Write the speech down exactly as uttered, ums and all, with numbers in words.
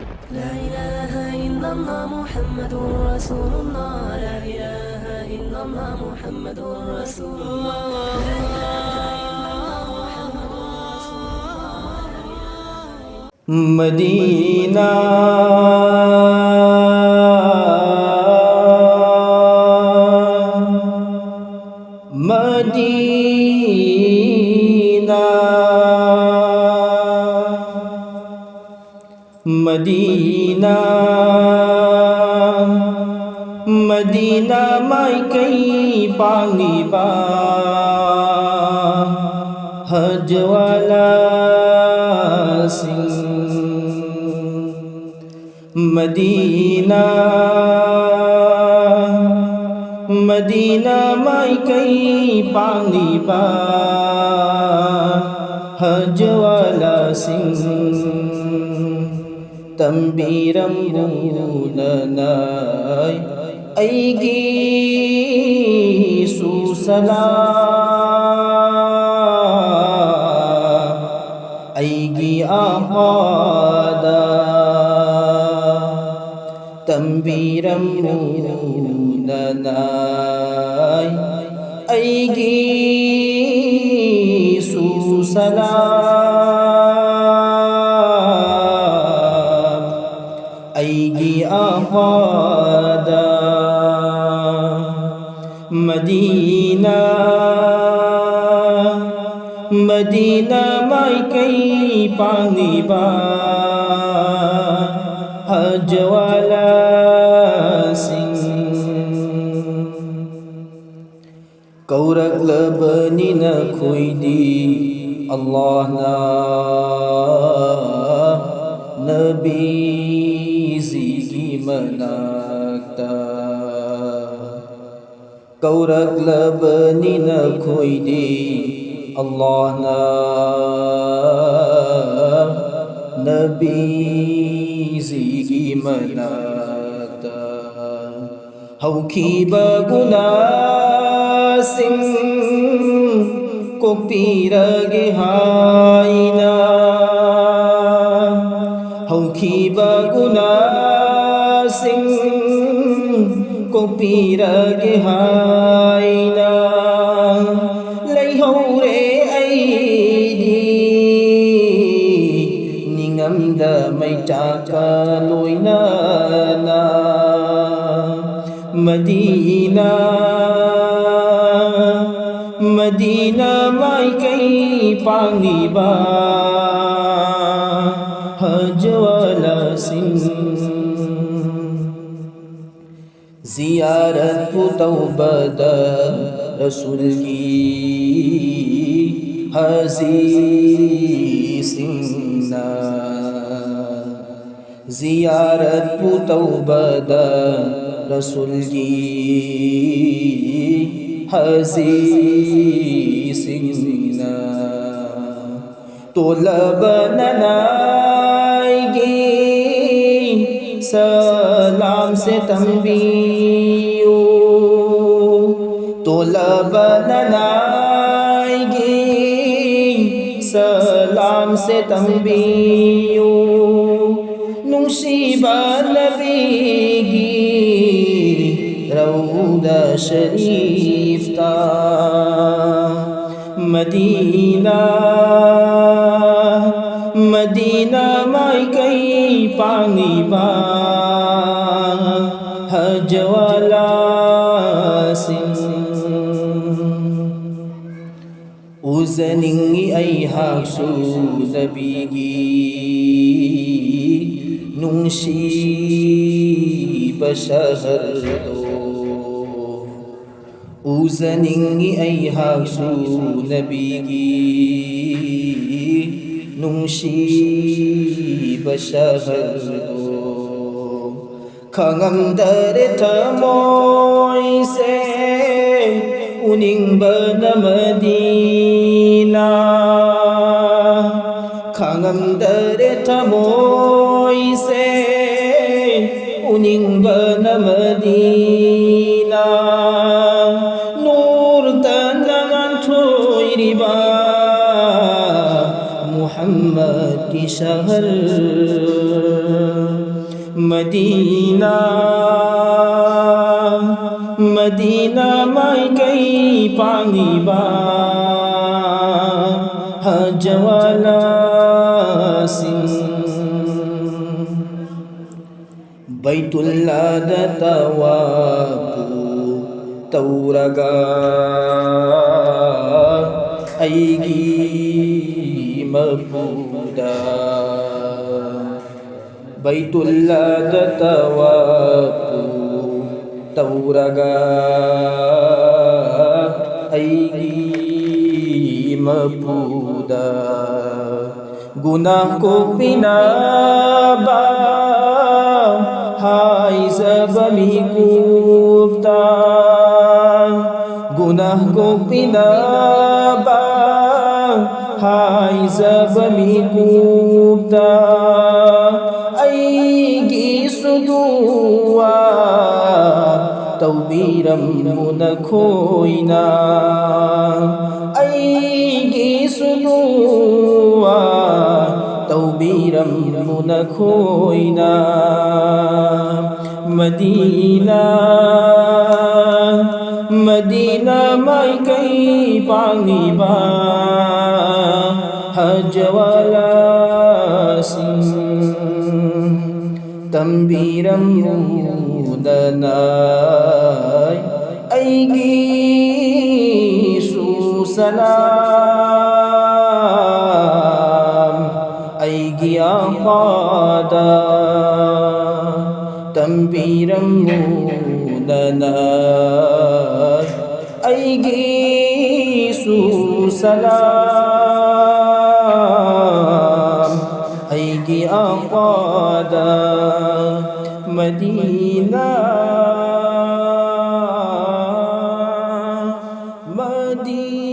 لا إله إلا الله محمد رسول الله. لا إله إلا الله محمد رسول الله. لا إله إلا الله محمد رسول الله. لا إله إلا الله. مدينة، مدينة، ꯃꯗꯤꯅꯥ, ꯃꯗꯤꯅꯥ ꯃꯥꯏꯀꯩ ꯄꯥꯡꯂꯤꯕ ꯍꯖꯋꯥꯂꯥꯁꯤꯡ꯫ ꯃꯗꯤꯅꯥ, ꯃꯗꯤꯅꯥ ꯃꯥꯏꯀꯩ ꯄꯥꯡꯂꯤꯕ ꯍꯖꯋꯥꯂꯥꯁꯤꯡ꯫ ꯇꯝꯕꯤꯔꯝꯃꯨ ꯅꯅꯥꯏ ꯑꯩꯒꯤꯁꯨ ꯁꯂꯥꯝ꯫ ꯑꯩꯒꯤ ꯑꯍꯥꯗ ꯇꯝꯕꯤꯔꯝꯃꯨ ꯅꯅꯥꯏ ꯑꯩꯒꯤꯁꯨ ꯁꯂꯥꯝ꯫ ꯑꯩꯒꯤ ꯑꯍꯥꯗ ꯃꯗꯤꯅꯥ, ꯃꯗꯤꯅꯥ ꯃꯥꯏꯀꯩ ꯄꯥꯡꯂꯤꯕ ꯍꯖꯋꯥꯂꯥꯁꯤꯡ꯫ ꯀꯧꯔꯛꯂꯕꯅꯤ ꯅꯈꯣꯏꯗꯤ ꯑꯜꯂꯥꯍꯅ ꯅꯕꯤꯖꯤꯒꯤ ꯃꯅꯥꯛꯇ꯫ ꯀꯧꯔꯛꯂꯕꯅꯤ ꯅꯈꯣꯏꯗꯤ ꯑꯜꯂꯥꯍꯅ ꯅꯕꯤꯖꯤꯒꯤ ꯃꯅꯥꯛꯇ꯫ ꯍꯧꯈꯤꯕ ꯒꯨꯅꯥꯁꯤꯡ ꯀꯣꯛꯄꯤꯔꯒꯦ ꯍꯥꯏꯅ꯫ ꯍꯧꯈꯤꯕ ꯒꯨꯅꯥꯁꯤꯡ ꯀꯣꯛꯄꯤꯔꯒꯦ ꯍꯥꯏꯅ ꯂꯩꯍꯧꯔꯦ ꯑꯩꯗꯤ ꯅꯤꯡꯉꯝꯗ ꯃꯩꯆꯥꯛꯀ ꯂꯣꯏꯅꯅ꯫ ꯃꯗꯤꯅꯥ, ꯃꯗꯤꯅꯥ ꯃꯥꯏꯀꯩ ꯄꯥꯡꯂꯤꯕ ꯍꯖꯋꯥꯂꯥꯁꯤꯡ꯫ ꯖꯤꯌꯥꯔꯠꯄꯨ ꯇꯧꯕꯗ ꯔꯁꯨꯜꯒꯤ ꯍꯥꯖꯤꯁꯤꯡꯅ꯫ ꯖꯤꯌꯥꯔꯠꯄꯨ ꯇꯧꯕꯗ ꯔꯁꯨꯜꯒꯤ ꯍꯥꯖꯤꯁꯤꯡꯅ꯫ ꯇꯣꯜꯂꯕ ꯅꯅꯥꯏꯒꯤ ꯁꯂꯥꯝꯁꯦ ꯇꯝꯕꯤꯌꯨ꯫ ꯇꯣꯜꯂꯕ ꯅꯅꯥꯏꯒꯤ ꯁꯂꯥꯝꯁꯦ ꯇꯝꯕꯤꯌꯨ꯫ ꯅꯨꯡꯁꯤꯕ ꯅꯕꯤꯒꯤ ꯔꯧꯗ ꯁꯔꯤꯐꯇ꯫ ꯃꯗꯤꯅꯥ, ꯃꯗꯤꯅꯥ ꯃꯥꯏꯀꯩ ꯄꯥꯡꯂꯤꯕ ꯍꯖꯋꯥꯂꯥꯁꯤꯡ꯫ ꯎꯖꯅꯤꯡꯏ ꯑꯩꯍꯥꯛꯁꯨ ꯅꯕꯤꯒꯤ ꯅꯨꯡꯁꯤꯕ ꯁꯍꯔꯗꯣ꯫ ꯎꯖꯅꯤꯡꯏ ꯑꯩꯍꯥꯛꯁꯨ ꯅꯕꯤꯒꯤ ꯅꯨꯡꯁꯤꯕ ꯁꯍꯔꯗꯣ꯫ ꯈꯥꯡꯉꯝꯗꯔꯦ ꯊꯃꯣꯏꯁꯦ ꯎꯅꯤꯡꯕꯅ ꯃꯗꯤꯅꯥ꯫ ꯈꯥꯡꯉꯝꯗꯔꯦ ꯊꯃꯣꯏꯁꯦ ꯎꯅꯤꯡꯕꯅ ꯃꯗꯤꯅꯥ꯫ ꯅꯨꯔ ꯇꯅ ꯉꯥꯟꯊꯣꯏꯔꯤꯕ ꯃꯨꯍꯝꯃꯗꯀꯤ ꯁꯍꯔ꯫ ꯃꯗꯤꯅꯥ, ꯃꯗꯤꯅꯥ ꯃꯥꯏꯀꯩ ꯄꯥꯡꯂꯤꯕ ꯍꯖꯋꯥꯂꯥꯁꯤꯡ, ꯕꯩꯇꯨꯜꯂꯥꯗ ꯇꯋꯥꯐꯨ ꯇꯧꯔꯒ ꯑꯩꯒꯤ ꯃꯄꯨꯗ ꯕꯩꯇꯨꯜꯂꯥꯗ ꯇꯋꯥꯐꯨ ꯇꯧꯔꯒ ꯑꯩꯒꯤ ꯃꯄꯨꯗ ꯒꯨꯅꯥ ꯀꯣꯛꯄꯤꯅꯕ ꯍꯥꯏꯖꯕ ꯃꯤꯀꯨꯞꯇ, ꯒꯨꯅꯥ ꯀꯣꯛꯄꯤꯅꯕ ꯍꯥꯏꯖꯕ ꯃꯤꯀꯨꯞꯇ ꯑꯩꯒꯤꯁꯨ ꯗꯨꯋꯥ ꯇꯧꯕꯤꯔꯝꯃꯨ ꯅꯈꯣꯏꯅ, ꯑꯩꯒꯤꯁꯨ ꯗꯨꯋꯥ ꯇꯧꯕꯤꯔꯝꯃꯨ ꯅꯈꯣꯏꯅ꯫ ꯃꯗꯤꯅꯥ, ꯃꯗꯤꯅꯥ ꯃꯥꯏꯀꯩ ꯄꯥꯡꯂꯤꯕ ꯍꯖꯋꯥꯂꯥꯁꯤꯡ, ꯇꯝꯕꯤꯔꯝꯃꯨꯗꯅ ꯑꯩꯒꯤꯁꯨ ꯁꯂꯥꯝ, ꯑꯩꯒꯤ ꯑꯥꯈꯥꯗ ꯇꯝꯕꯤꯔꯝꯃꯨꯗꯅ ꯑꯩꯒꯤꯁꯨ ꯁꯂꯥꯝ, ꯑꯩꯒꯤ ꯑꯥꯈꯥꯗ꯫ ꯃꯗꯤꯅꯥ, ꯃꯗꯤꯅꯥ꯫